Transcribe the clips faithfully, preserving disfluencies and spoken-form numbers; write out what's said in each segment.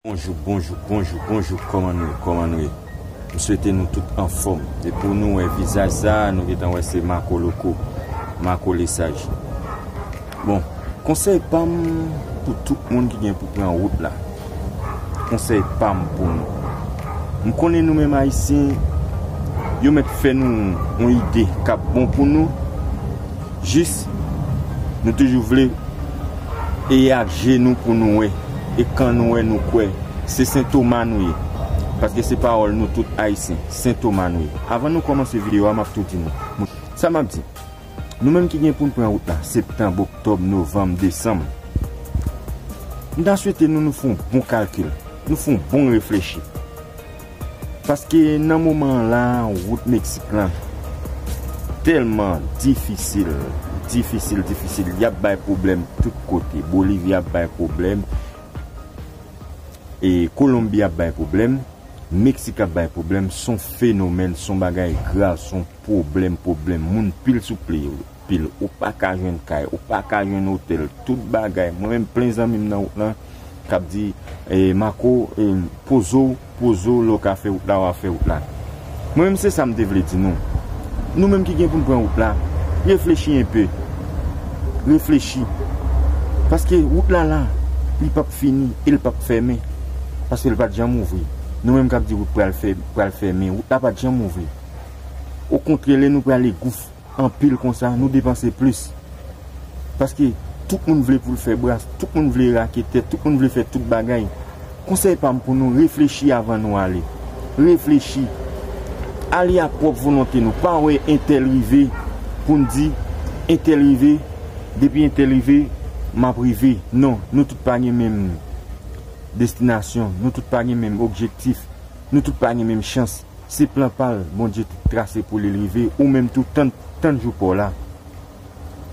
Bonjou, bonjou, bonjou, bonjou, kòman nou ye, kòman nou ye? M swete nou tout anfòm. Depi nou wè vizaj sa, nou gentan wè se Marco Loco, Marco Lesage. Bon, konsèy pa m pou tout moun ki gen pou pran wout la. Konsèy pa m pou nou. M konnen nou menm Ayisyen, yo mèt fè nou yon ide k ap bon pou nou. Jis, nou toujou vle e ak je nou pou nou wè, e kan nou wè nou kwè. Se Sen Toma nou ye. Paske se pawòl nou tout Ayisyen, Sen Toma nou ye. Avan nou kòmanse videyo a, m ap tou di nou. Sa m ap di, nou menm ki gen pou n pran wout la, septanm, oktòb, novanm, desanm, m ta swete nou, nou fè yon bon kalkil, nou fè yon bon reflechi. Paske nan moman an la, wout Meksik lan tèlman difisil, difisil, difisil. Y ap bay pwoblèm tout kote. Bolivi ap bay pwoblèm. E Kolonbi ap bay pwoblèm. Meksik ap bay pwoblèm. Se yon fenomèn, se yon bagay grav, se yon pwoblèm, pwoblèm. Moun pil sou pye yo, pil. Ou pa ka jwenn kay, ou pa ka jwenn otèl, tout bagay. Mwen menm plen zanmi m nan wout lan k ap di, eh, Marco, eh, poze w, poze w, lè w ka fè wout la, w a fè wout la. Mwen menm se sa m te vle di nou. Nou menm ki gen pou n pran wout la, reflechi enpe. Reflechi. Paske wout la la, li p ap fini e l p ap fèmen. Paske l pa t janm ouvri. Nou menm k ap di wout pral fè-, pral fèmen, wout la pa t janm ouvri. Okontrè, lè nou prale gouf anpil konsa, nou depanse plis. Paske tout moun vle pou l fè bras, tout moun vle raketè, tout moun vle fè tout bagay. Konsèy pa m pou nou, reflechi avan nou ale. Reflechi. Ale ak pwòp volonte nou. Pa wè entèl rive pou n di, entèl rive, depi entèl rive, m ap rive. Non, nou tout pa gen menm destinasyon, nou tout pa gen menm objektif, nou tout pa gen menm chans. Se plan pa l Bondye t-, trase pou li rive, ou menm tou tann, tann jou pa w la.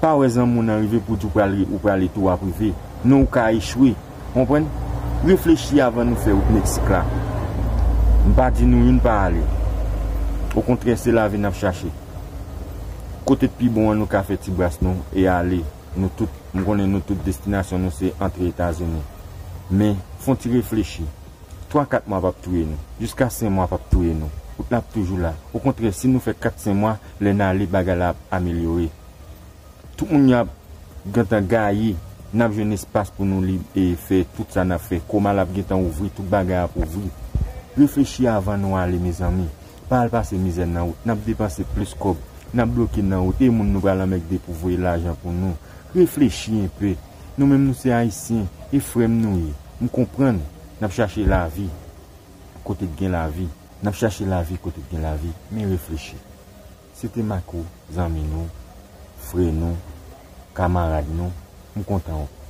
Pa wè zanmi w nan rive pou di w prale, ou prale tou w ap rive. Non, ou ka echwe. Konprann? Reflechi avan nou fè wout Meksik la. M pa di nou youn pa ale. Okontrè, se lavi n ap chache. Kote k pi bon an, nou ka fè ti bras nou e ale. Nou tout, m konnen nou tout destinasyon nou se antre Etazini. Men, fè yon ti reflechi. Twa, kat mwa p ap touye nou. Jiska senk mwa p ap touye nou. Wout la ap toujou la. Okontrè, si nou fè kat, senk mwa, lè n ale, bagay la ap amelyore. Tout moun y ap gentan gaye, n ap jwenn espas pou nou lib e fè tout sa n ap fè. Koma l ap gentan ouvri, tout bagay ap ouvri. Reflechi avan nou ale, mezanmi. Pa al pase mizè nan wout. N ap depanse plis kòb. N ap bloke nan wout. E moun nou pral anmègde pou voye lajan pou nou. Reflechi enpe. Nou menm nou se Ayisyen. E frè m nou ye. M konprann. N ap chache lavi kote k gen lavi. N ap chache lavi kote k gen lavi. Men reflechi. Se te Marco, zanmi nou, frè nou, kamarad nou. M kontan w.